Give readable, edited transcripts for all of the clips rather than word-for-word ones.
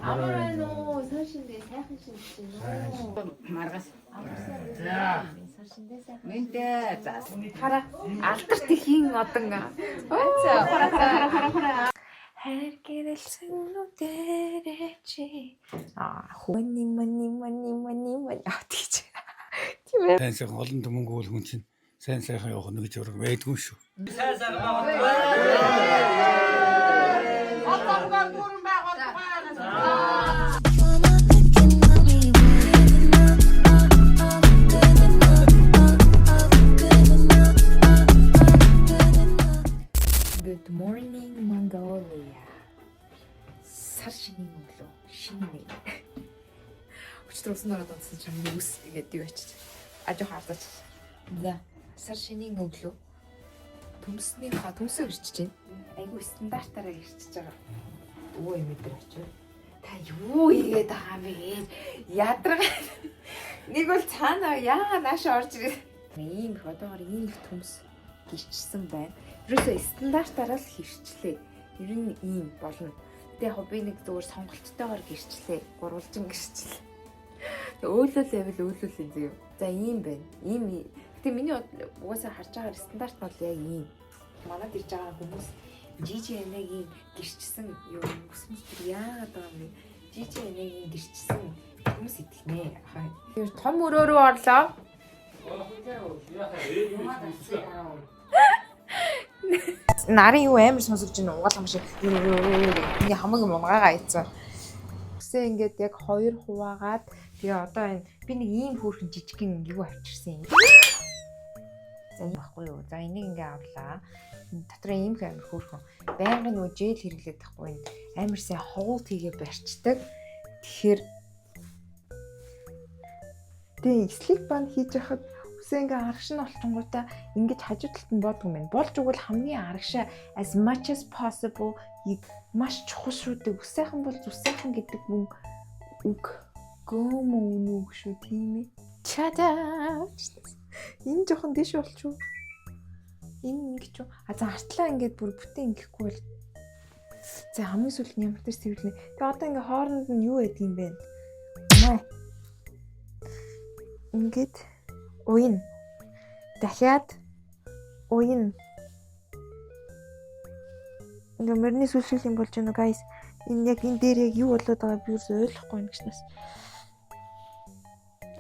Амар байна уу? Сар шиндээ сайхан шинж байна уу? Маргас. За. Сар шиндээ сайхан. Мэндэ. За. Хараа алдарт ихийн одон. За. Хара хара хара хара. Хайр гэрэлсэн нүдэрээ чи. Аа, money money money money money. Аа, тийч. Тийм ээ. Сайн сайхан олон түмэн гүйл хүн чинь сайн сайхан явах нэг зураг байдгүй шүү. Сайн сайхан байгаа. Good morning, Mongolia. Сар шинийн өглөө. Шинэ нэг. Өчигдөр усан ороод унтсан чинь миний үс ингээд юу ачиж. А жоох ардаач. За, сар шинийн өглөө. Төмснийхаа төмсөө ирчиж байна. Айгу стандартаараа ирчиж байгаа. Өө юм өдр очив. Та юу хийгээд байгаа юм бэ? Ядаргаа. Нэг бол цаана яагаад наашаа орж ирээ. Ийм их одоогор ийм их төмс гэрчсэн байна. Ерөөсөө стандартаараа л хэрчлээ. Ер нь ийм болно. Гэтэ яг би нэг зүгээр сонголттойгоор гэрчлээ. Гурвалжин гэрчлээ. Тэг өөлөөл байвал өөлөөл юм зөө. За ийм байна. Ийм. Гэтэ миний угаасаа харж байгаа стандарт бол яг ийм. Манад ирж байгаа хүмүүс Жижи энегийн гэрчсэн юу өсмөс бүр яагаад байгаа юм бэ? Жижи энегийн гэрчсэн хүмүүс идэх нэ. Хаа. Том өрөө рүү орлоо. Нарын юу амар сонсогдож байна угаал юм шиг. Ингээ хамаг юм унгаагаа айцсан. Үсээ ингээд яг хоёр хуваагаад тэгээ одоо энэ би нэг ийм хөөрхөн жижигхэн юу авчирсан юм. За ийм байхгүй юу. За энийг ингээ авлаа. Энэ Дотор ийм их амар хөөрхөн. Байнгын нөгөө жээл хэрэглээд байхгүй энэ амар сайн ховуулт хийгээ барьцдаг. Тэгэхээр тэгээ sleep band хийж яхад үсээ ингээ арагш нь олчингуудаа ингэж хажуу талд нь боодог юм байна. Болж өгвөл хамгийн арагшаа as much as possible маш чухал шүү дээ. Үс сайхан бол зүс сайхан гэдэг мөн үг гөөм үнэ үг шүү тийм ээ. Чада. Энэ жоохон дэш болчих уу? Энэ ингэж үү? А за артлаа ингээд бүр бүтэн ингэхгүй бол за хамгийн сүүлд нь ямар тэр сэвэрлэнэ. Тэгээ одоо ингээ хооронд нь юу байдаг юм бэ? Маа. Ингээд уян. Дахиад уян. Ингээ морины сүл сүл юм болж байна уу guys? Энэ яг энэ дээр яг юу болоод байгааг би юус ойлгохгүй юм гэснээс.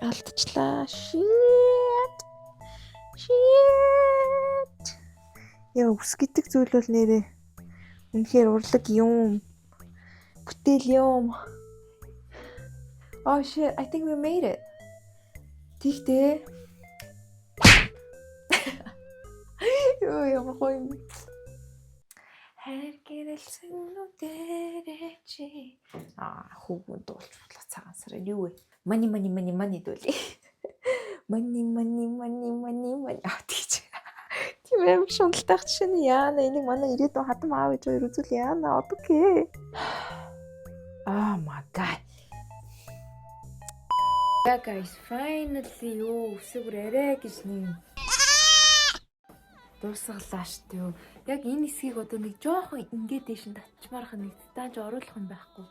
Алдчихлаа. Shit. Shit. Яа үс гэдэг зүйл бол нэрээ үнэхээр урлаг юм. Бүтээл юм. Oh shit, I think we made it. Тэгтээ. Йоо ямар гоё юм. Хайр гэрэлсэн нүдэрээ чи. Аа хүүгүн дуулж бодлоо цагаан сараар юу вэ? Money money money money дуулъя. Money money money money money аа тийч. Тийм амар шуналтай жишээ нь яана энийг манай ирээдүйн хатам аав ээж хоёр үзвэл яана одокээ. Oh my God. Yeah guys, finally юу өсөөр арай гэж нэг дуусгалаа шүү дээ. Яг энэ хэсгийг одоо нэг жоохон ингээд дэш нь татчмаарх нэг тааж оруулах юм байхгүй.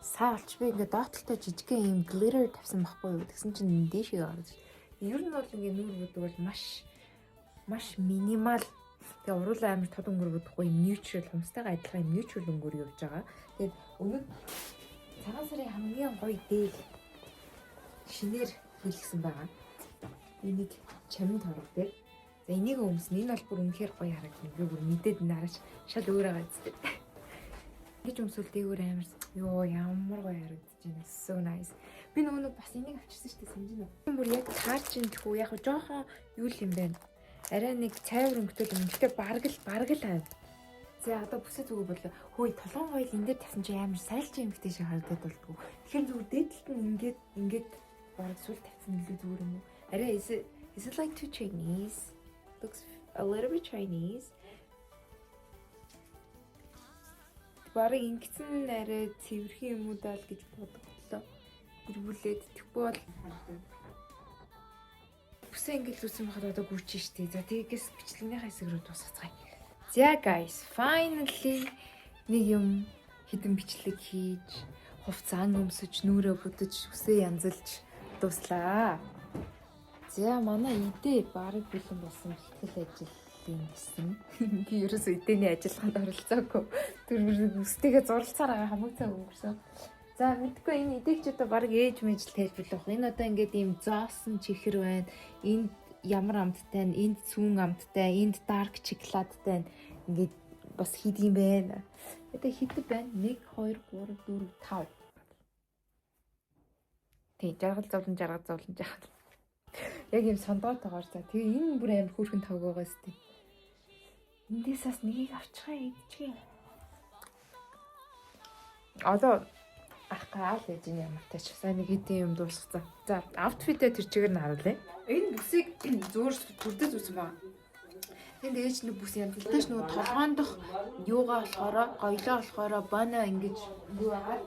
Саа олч би ингээд доотлолтой жижигхэн ийм glitter тавьсан байхгүй юу. Тэгсэн чинь дээшээ орж. Ер нь бол ингээд нүүр бүдэг бол маш маш minimal. Тэгээ уруулаа амар тод өнгөр бүдэхгүй юм neutral хумстайгаа адилхан юм neutral өнгөр явж байгаа. Тэгээд өмнө цагаан сарын хамгийн гоё дээл шинээр хийлгсэн байгаа. Энийг чамин торог дээр. За энийг өмснө. Энэ бол бүр үнэхээр гоё харагдана. Би бүр мэдээд нараач шал өөр байгаа зү. Ингэж өмсвөл дээгүүр амар ёо ямар гоё харагдаж байна. So nice. Би нөгөө нэг бас энийг авчирсан шүү дээ санаж байна. Бүр яг таарч ин тэхүү яг жоохон юу л юм бэ? Арай нэг цайвар өнгөтэй юм. Гэтэ бараг л бараг л хав. За одоо бүсээ зүгээр болоо. Хөөе толгоон гоёл энэ дээр тавьсан чи амар сайлч юм гэдэг шиг харагдаад болдгоо. Тэгэхээр зүгээр дээдэлт нь ингээд ингээд бараг сүл тавьсан илүү зүгээр юм уу? Арай is it like too Chinese? Looks a little bit Chinese. Бараг ингэсэн арай цэвэрхэн юм уу даа л гэж бодогдлоо. Гэрвүүлээд тэгэхгүй бол бүсээ ингээл зүсэн байхад одоо гүрч штэ. За тэгээс бичлэгнийхаа хэсэг рүү дуусгацгаая. За guys, finally нэг юм хідэн бичлэг хийж Хувц ан өмсөж, нүрээ будаж, үсээ янзалж дууслаа. За, манай идэ бараг бэлэн болсон, бэлтгэл ажлын гэсэн. Би ерөөсөө идэний ажиллагаанд оролцоогүй. Тэр үстэйгээ зуралцаар байгаа хамаг цаг өнгөрсөн. За, мэдгүй, энэ идээгч одоо бараг ээж мэж л тайлбарлах. Энэ одоо ингээд ийм зоосон чихэр байна. Энд ямар амттай нь, энд сүүн амттай, энд dark chocolate-тай, ингээд бас хэд юм бэ? Одоо хэд байна? 1 2 3 4 5. Тийм, жаргал зовлон, жаргал зовлон, жаргал. Яг ийм сондоотойгоор, за, тэгээ энэ бүр амар хөөрхөн тог байгаа сте. Эндээс бас нэгийг авчихаа, идчихье. Одоо ах гаал ээж нь ямар тач сайн нэг хэдэн юм дуусгацсан. За, outfit ээ тэр чигээр нь харуулъя. Энэ бүсийг зөөр бүрдэж үсэн байна. Энд ээж нэг бүс янзалтай ш, нөгөө толгоон дох юугаа болохоор, гоёлоо болохоор бана ингэж юу агаад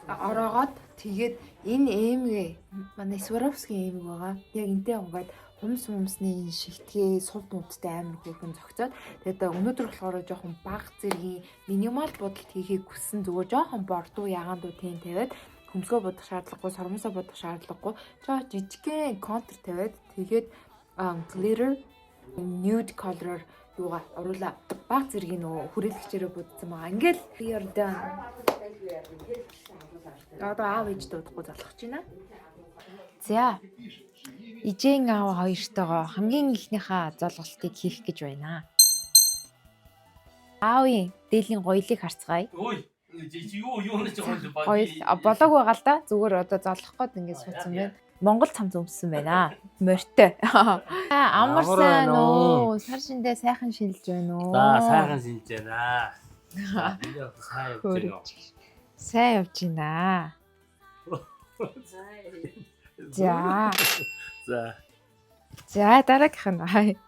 ороогоод, тэгээд энэ эмгээ, манай Swarovski эмэг байгаа. Яг энтэй унгаад хумс хумсны энэ шигтгээ сув муудтай амар хөөрхөн зохицоод, тэгээд өнөөдөр болохоор жоохон баг зэргийн minimal будалт хийхийг хүссэн, зүгээр жоохон бордуу ягаан дуу тийм тавиад, хөмсгөө будах шаардлагагүй, сормосоо будах шаардлагагүй. Жоо жижигхэн контур тавиад, тэгээд glitter nude color юугаа оруулаа. Баг зэргийн нөгөө хүрээлэгчээрээ будсан байгаа. Ингээл we are done. Одоо аав ээж дуудахгүй залхаж байна. За. Ижээн аав хоёртойгоо хамгийн ихнийхээ золголтыг хийх гэж байна. Аавын дээлийн гоёлыг харцгаая. Ой, юу юу нэг жоох юм. Гоёл болоог байгаа л да. Зүгээр одоо золгох гээд ингээд суудсан байна. Монгол цамц өмссөн байна. Морьтой. Амар сайн уу? Сар шиндээ сайхан шинэлж байна уу? За, сайхан шинж байна. Сайн явж байна. Сайн явж байна. За. За. За, дараагийнх нь.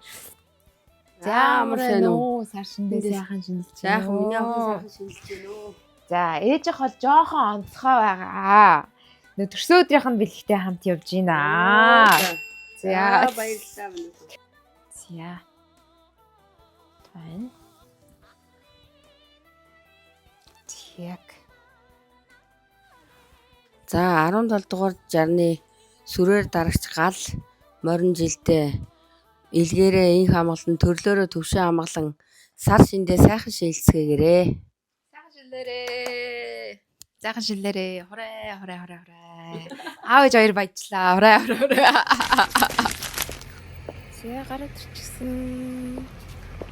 За, амар сайн уу? Сар шиндээ сайхан шинэлж байна. Сайхан, миний охин сайхан шинэлж байна уу? За, ээжийнх бол жоохон онцгой байгаа. Нөө төрсөн өдрийнх нь бэлэгтэй хамт явж гинэ. За, баярлалаа миний. За. Тань. Так. За, 17 дугаар 60-ны сүрээр дарагч гал морин жилдээ илгээрээ инх амгалан, төрлөөрөө төвшин амгалан, сар шиндээ сайхан шинэлцгээгээрээ. Сайхан шилээрээ. Сайхан шилээрээ. Хурай, хурай, хурай, хурай. Аав ээж хоёр баяжлаа. Хурай, хурай, хурай. За, гараад ирчихсэн.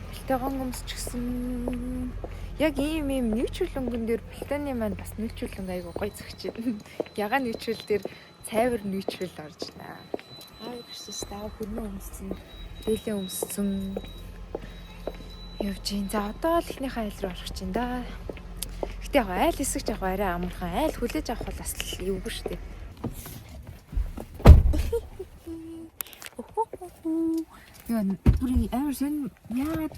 Бэлтэгон өмсчихсэн. Яг ийм ийм neutral өнгөн дээр бэлтэний маань бас neutral өнгө айгу гоё зөгч байна. Ягаан neutral дээр цайвар neutral орж байна. Аав ирсэн, аав хөрмөө өмссөн. Дээлээ өмссөн. Явж гин. За, одоо л эхнийхээ айл руу орох чинь да. Гэтэ яг айл хэсэг ч яг арай амархан, айл хүлээж авах бол бас л эвгүй шүү дээ. Яа, бүр амар сонь, яагаад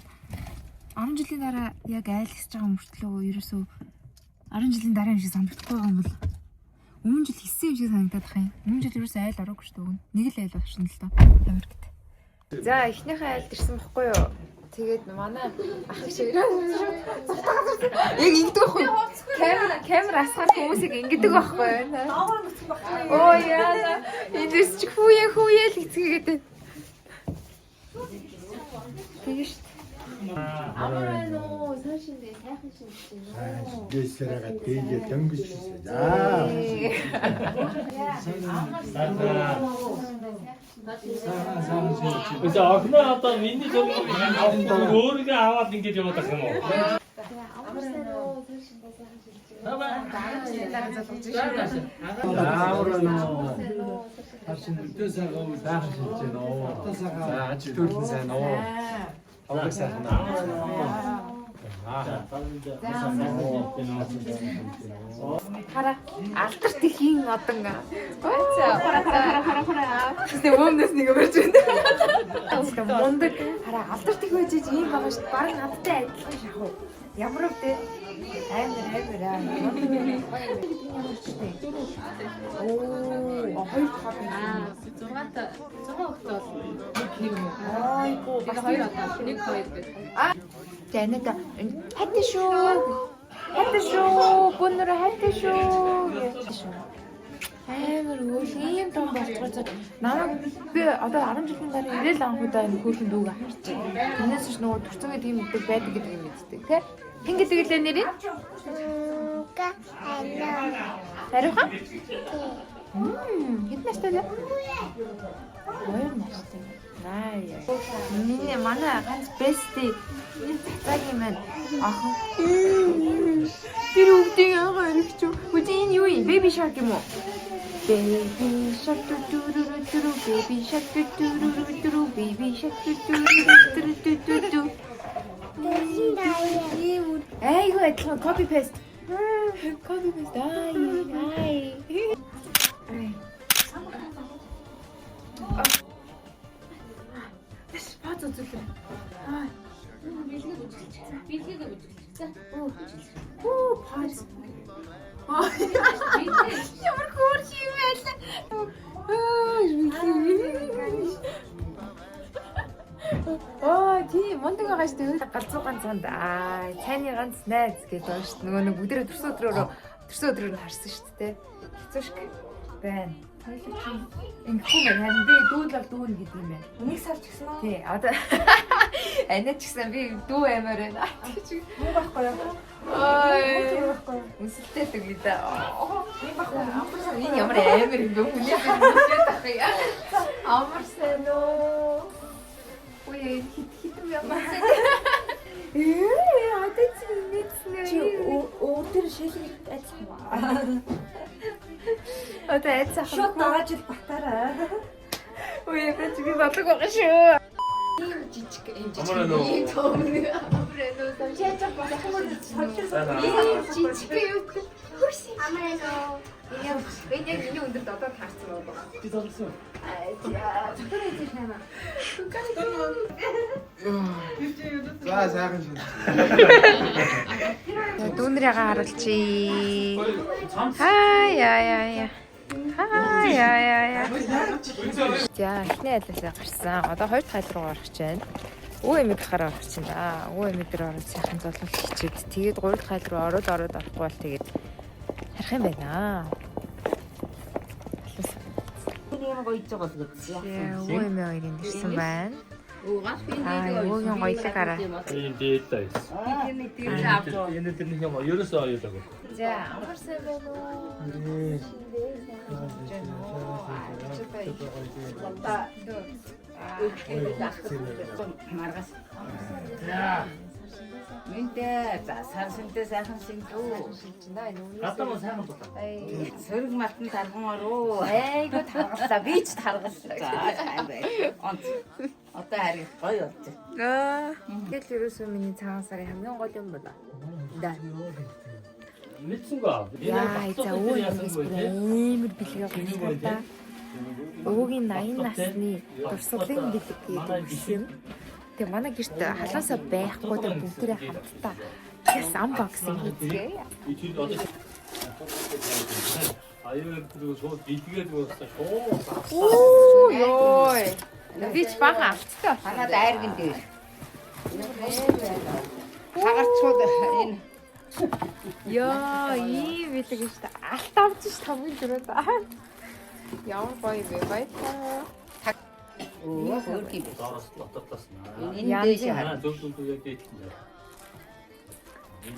10 жилийн дараа яг айл хэсэж байгаа мөртлөө ерөөсөө 10 жилийн дараа юм шиг санагдахгүй байгаа юм бол өмнө жил хийсэн юм шиг санагдаад байх юм. Өмнө жил ерөөсөө айл ороогүй шүү дээ. Нэг л айл орсон л доо. Америкт. За, эхнийхээ айлд ирсэн бохгүй юу? Тэгээд манай ах шиг яг ингэдэг байхгүй юу? Камер асгаар хүмүүсийг ингэдэг байхгүй юу? Оо яа. Эндээс чи хүүе хүүе л хэцгээгээд байна. Тэгээ шүү дээ. Амар байна уу? Сар шиндээ сайхан шинж байна уу? Дээсэрээ дээгээ дөнгөж. За. За, охиноо одоо миний зургийг өөрийгөө аваад ингэж яваад байх юм уу? Амар сайн уу? Сар шиндээ сайхан шинж байна уу? 10 жилийн дараа залгаж шүү. Амар байна уу? Өдөө сайхан, сайхан шинж байна уу? За, ажил төрөлн сайн уу? Овог сайхан аа. Хара, алдарт ихийн одон. Гойцаа. Хара, хара, хара, хара. Тэсээ өмнөөс нэг барьж байна. Мундаг. Хара, алдарт их байж ийм байгаа шүү дээ. Бараг надтай адилхан шахуу. Ямар өвдөө? Амар амар амар. Ямар ч тийм. Оо, хоёр дахь хот. 6 та 6 хүүхдээ бол нэг юм уу? Айгуу, Тэгээ хоёр одоо нэг хоёр гэдэг. За, энэд хатти шүү. Хайртай шүү. Бүүнөр хайртай шүү. Гэж. Амар өөл ийм том болцгоо. Намайг би одоо 10 жилийн дараа ирээл анхудаа энэ хөөрхөн дүүг харчих. Тэрнээс ч нөгөө төрцөнгөө тийм гэдэг байдаг гэдэг юм мэддэг тий. Хэн гэдэг лээ нэрийг? Хариухан? Хэд настай вэ? 2 настай. Най. Миний манай ганц bestie энэ цацаагийн маань охин. Тэр хүүхдийн ягаа эргэж үү? Үгүй энэ юу юм? Baby shark юм уу? Baby shark doo doo doo doo doo baby shark doo doo doo doo doo baby shark doo doo doo doo doo doo doo. Айгуу адилхан copy paste. Copy paste. Ай ай. Ай. Тэс пац үзүүлээ. Аа. Бэлгээ бүжиглэж. Бэлгээгээ бүжиглэж. За. Хүү пац. Ямар хөөрч юм байлаа. Аа, тийм мундаг байгаа шүү дээ. Галзуу ганц санд аа, цайны ганц найз гэдэг байгаа шүү дээ. Нөгөө нэг бүгдээрээ төрсөн өдрөөр нь харсан шүү дээ. Хэцүү шиг байна. Ингэхгүй мэн харин би дүүл бол дүүн гэдэг юм байна. Нэг сар ч гэсэн үү? Тий, одоо анаа ч гэсэн би дүү аймаар байна. Тий чи Муу байхгүй юу? Ой. Муу байхгүй юу? Үнсэлтэй л үгүй да. Энэ ямар амар юм бэ? Хүнээс үнсэлтэй тах юм. Амар сайн уу? Үе хит хит юм ямар сайн. Одоо чи мэдсэн Чи өөр дээр шилэг айцсан юм аа. Одоо айцсан. Шууд дараа жил батаарай. Үе би чи би бодлого байгаа шүү. Ийм жижиг ийм жижиг. Амар нөө. Ийм том. Амар нөө. Самжаач болох юм уу? Ийм жижиг юу. Хөрс. Амар нөө. Энэ яг миний өндөр додоо таарсан байгаа. Би зогсон. За сайхан шин. Дүүнрийгээ харуулчих. Хай яа яа яа. Хай яа яа яа. За эхний айлсаа гарсан. Одоо хоёр дахь айл руу орох гэж байна. Өвөө эмээ гэхээр орох чинь да. Өвөө эмээ дээр ороод сайхан золгол хийчихэд тэгээд гурав дахь айл руу ороод ороод орохгүй бол тэгээд харах юм байна. Өвөө эмээ хоёрын ирсэн байна. Аа, өвөөгийн гоёлог хараа. Энэ дээд байсан. Энэ тэр нэг юм ерөөсөө оёолаагүй. За, амар сайн байна уу? Минтэ за сар шинтэй сайхан шинтүү. Гадаа мөн сайхан дутаа. Сөрөг малтан тарган оруу. Айгу таргаллаа. Би ч таргаллаа. За сайн бай. Онц. Одоо харин гоё болж. Аа, тэгэл ерөөсөө миний цагаан сарын хамгийн гол юм байна. Да. Мэдсэнгүй аа. Яа, за өвөө эмээс бүр амар бэлгээ гарсан та. Өвөөгийн 80 насны дурсгалын бэлэг гэдэг юм. Тэгээ манай гэрт халуусаа байхгүй тэгээ бүгдээрээ хамтдаа бас unboxing хийцгээе. Тэр одоо аюул тэр шууд бэлгээд болсон шууд. Оо ёо. Би ч бага авттай болсон. Танад айрган дээр. Хагарчууд энэ Йоо, ийм бэлэг шүү дээ. Алт авч ш хамгийн түрүүнд. Ямар гоё вэ? Баярлалаа. өө хөөрхөн юм. Доороос дотор талаас нь. Энэ дээш хар. Аа зөв зөв зөв яг дээд нь.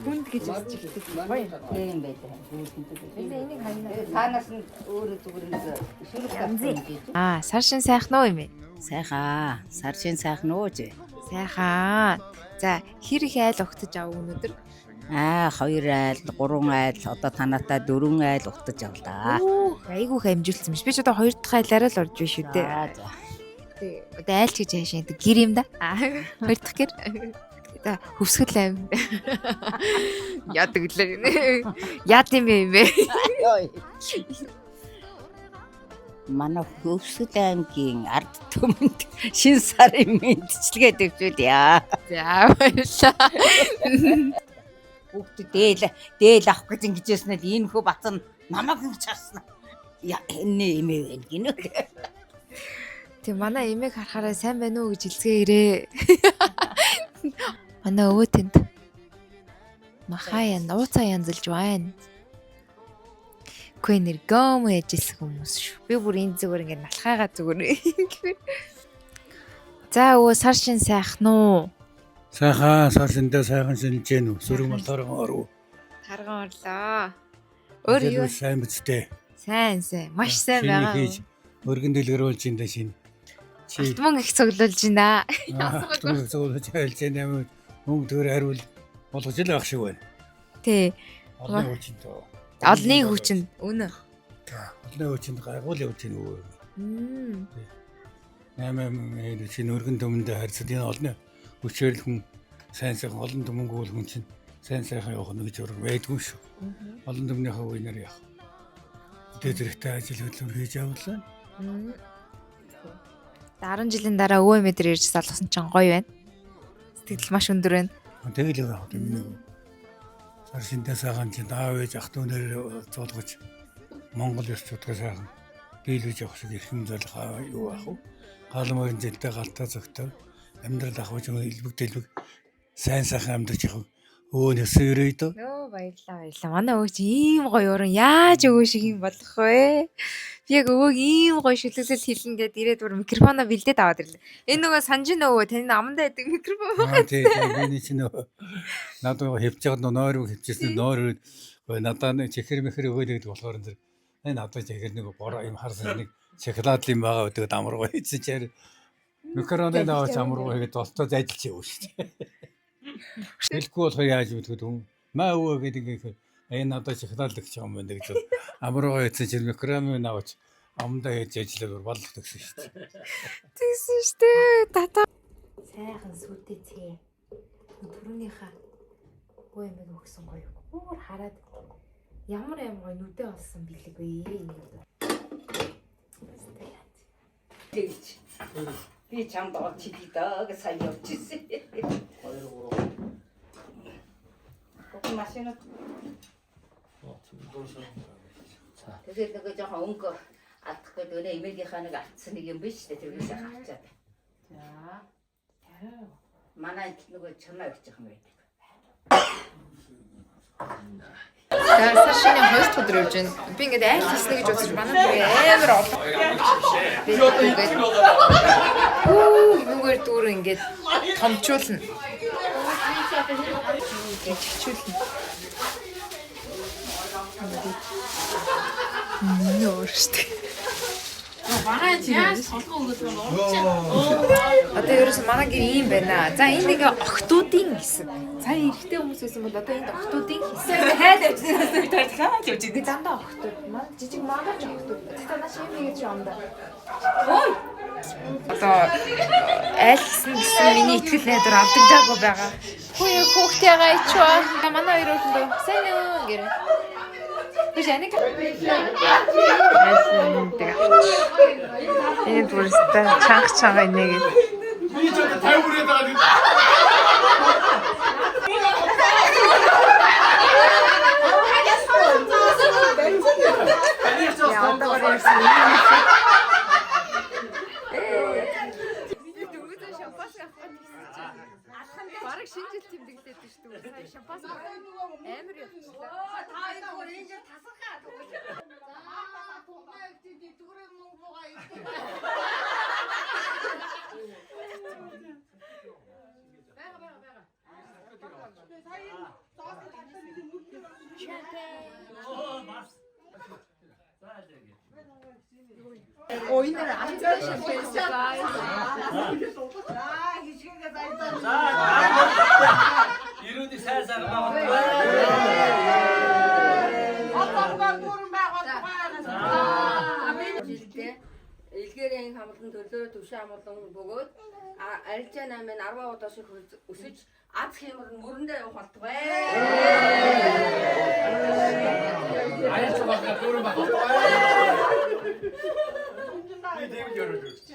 Хүнд гэж хэлдэг. Гоё. Тийм байдаг. Хөөрхөн. Энэ энийг хайна. Таанаас нь өөрөө зүгээр нэг шүрэг Янзын. тавьсан. Аа, сар шин сайхан уу юм бэ? Сайхан. Сар шин сайхан уу чи? Сайхан. За, хэр их айл угтаж ав өнөөдөр? Аа, хоёр айл, гурван айл, одоо танаатай дөрвөн айл угтаж авлаа. Үу, айгүй их амжилтсан биш. Би ч одоо хоёр дахь айлаараа л орж биш үү дээ. За, за. Тий. Одоо айл ч гэж хайшин гэдэг гэр юм да. Аа, хоёр дахь гэр. За, хөвсгөл аим. Яадаг лээ. Яад юм бэ юм бэ? Йой. Манай Хөвсгөл аймгийн ард түмэнд шин сарын мэндчилгээ дэвшүүлье. За, баярлалаа. Бүгд дээл дээл авах гэж ингэжсэн л энэ хөө бацан намайг ингэж харсан. Я энэ эмээ байна гинэ. Тэг манай эмээг харахаараа сайн байна уу гэж хэлцгээ ирээ. Манай өвөө тэнд. Махаа ян нууцаа янзалж байна. Үгүй нэр гом ажилласан хүмүүс шүү. Би бүр энэ зүгээр ингээд налхайгаа зүгээр ингээд. За өвөө сар шин сайхан уу? Сайхан сар шиндээ сайхан шинж гэнэ үү? Сөрөг мал тарган оров. Тарган орлоо. Өөр юу? Сайн биз дээ. Сайн сайн. Маш сайн Шинийг байгаа. хийж өргөн дэлгэрүүлж энэ шин. Чи Алтман их цуглуулж байна. алтман цуглуулж айлж байна. Мөнгө төр хариул болгож л байх шиг байна. Тий. Олны хүчинд. Олны хүчинд үнэ. Олны хүчинд гайгуул явж байна өвөө. Мм. 8 чинь өргөн төмөндөө харьцаад энэ олны хүчээр л хүн сайн сайхан олон төмөнгөө бол хүн чинь сайн сайхан явах нэг зураг байдгүй шүү. Олон төмнийхөө үеэр явах. Дэ зэрэгтэй ажил хөдөлмөр хийж явуулаа. Мм. 10 жилийн дараа өвөө мэдэр ирж залгасан чинь гоё байна. Сэтгэл маш өндөр байна. Тэгэл явах юм нэг. Сар шиндээ сайхан чинь аав ээж ах дүүнээр зуулгаж Монгол ёс чудгаа сайхан биелүүлж явах шиг эрхэм зориг юу ах вэ? Гал морин жилдээ галтаа зөгтөө амьдрал ахуйж элбэг дэлбэг сайн сайхан амьдарч явах өө нөсөн өрөөй дөө. Нөө баярлаа баярлаа. Манай өвөө чи ийм гоё уран яаж өвөө шиг юм болох вэ? Би яг өвөөг ийм гоё шүлэглэл хэлнэ гэд ирээд бүр микрофоноо бэлдээд аваад ирлээ. Энэ нөгөө санжин өвөө таны амандаа байдаг микрофон. Аа тий тий миний чинь нөгөө надад нөгөө хөвч яхад нөгөө нойр хөвчсэн нойр өө надад нэг чихэр мэхэр өгөөд гэдэг болохоор энэ энэ надад чихэр нэг бороо юм харсан нэг шоколад юм байгаа гэдэг амаргүй хийсэн чинь микроны наваач амаргүй хийгээд болтоо зайдалч явна шүү дээ. Хэлэхгүй болохоор яаж мэддэг хүн маа өвөө гэдэг ингээ энэ надад шоколад өгч байгаа юм байна гэж амаргүй хийсэн чинь микроны наваач амдаа хийж ажиллаад боллох гэсэн шүү дээ. Тэгсэн штэ. Тата. Сайхан сүтээ цээ. Түрүүнийхээ өвөө эмээг өгсөн гоё. Бүр хараад ямар аим гоё нүдэ олсон бэлэг вэ энэ одоо. Тэгэж. Би чамд олж хийдэ даа гэж сая явж ирсэн. 2 3. Бүх машинууд За. тэгээд нөгөө жоохон өнгө алдах гэдэг өнөө эмээгийнхаа нэг алдсан нэг юм биш үү? Тэрийг сайхан авчаад. За. Манай энд нөгөө чамаа өгч байгаа юм байдаг. За сар шинэ хоёр дахь өдөр явж байна. Би ингээд айл хийснэ гэж бодож манай бүр амар олон. Би ингээд нүгээр дүүр ингээд томчуулна. Ингээд чичүүлнэ. Миний өөр штэ. Манай яаж толгой өгөөд байгаа юм Одоо ерөөсөн манай гэр ийм байна. За энэ нэг охтуудын хэсэг. Сая эрэгтэй хүмүүс байсан бол одоо энд охтуудын хэсэг. Хайд явж байсан би таарч явж Би дандаа охтууд. Манай жижиг манай ч охтууд. Тэгтээ наач юм хийж юм да. Одоо айлсан гэсэн миний итгэл найдвар алдагдаагүй байгаа. Хүү хүүхдтэйгээ ичваа. Манай хоёр өөрөндөө сайн уу гэрээ. Биш аник. Энэ бүрстэ чанга чанга инээгээд. Би ч одоо 50 хүрээд байгаа юм. Яа одоогоор ярьсан юм. Би дөнгөж шампанс авах гэж хэлсэн чинь бараг шинэ жил тэмдэглээд байна шүү дээ. Сая шампанс амар явчихлаа. Та хоёр бүр энэ жил тасархаа. Оо энэ алцтай шампанс guys. За. Ирүүдийг сайн сайхан байгуулдаг. Жилдээ илгээрээ энэ хамлан төлөөрөө төвшин хамлан бөгөөд арилжаа 8-ын 10 удаа шиг өсөж аз хиймэр нь мөрөндөө явах болтугай. Аяач байгаа дөрөв баг. Би тийм л өрөөд өгч.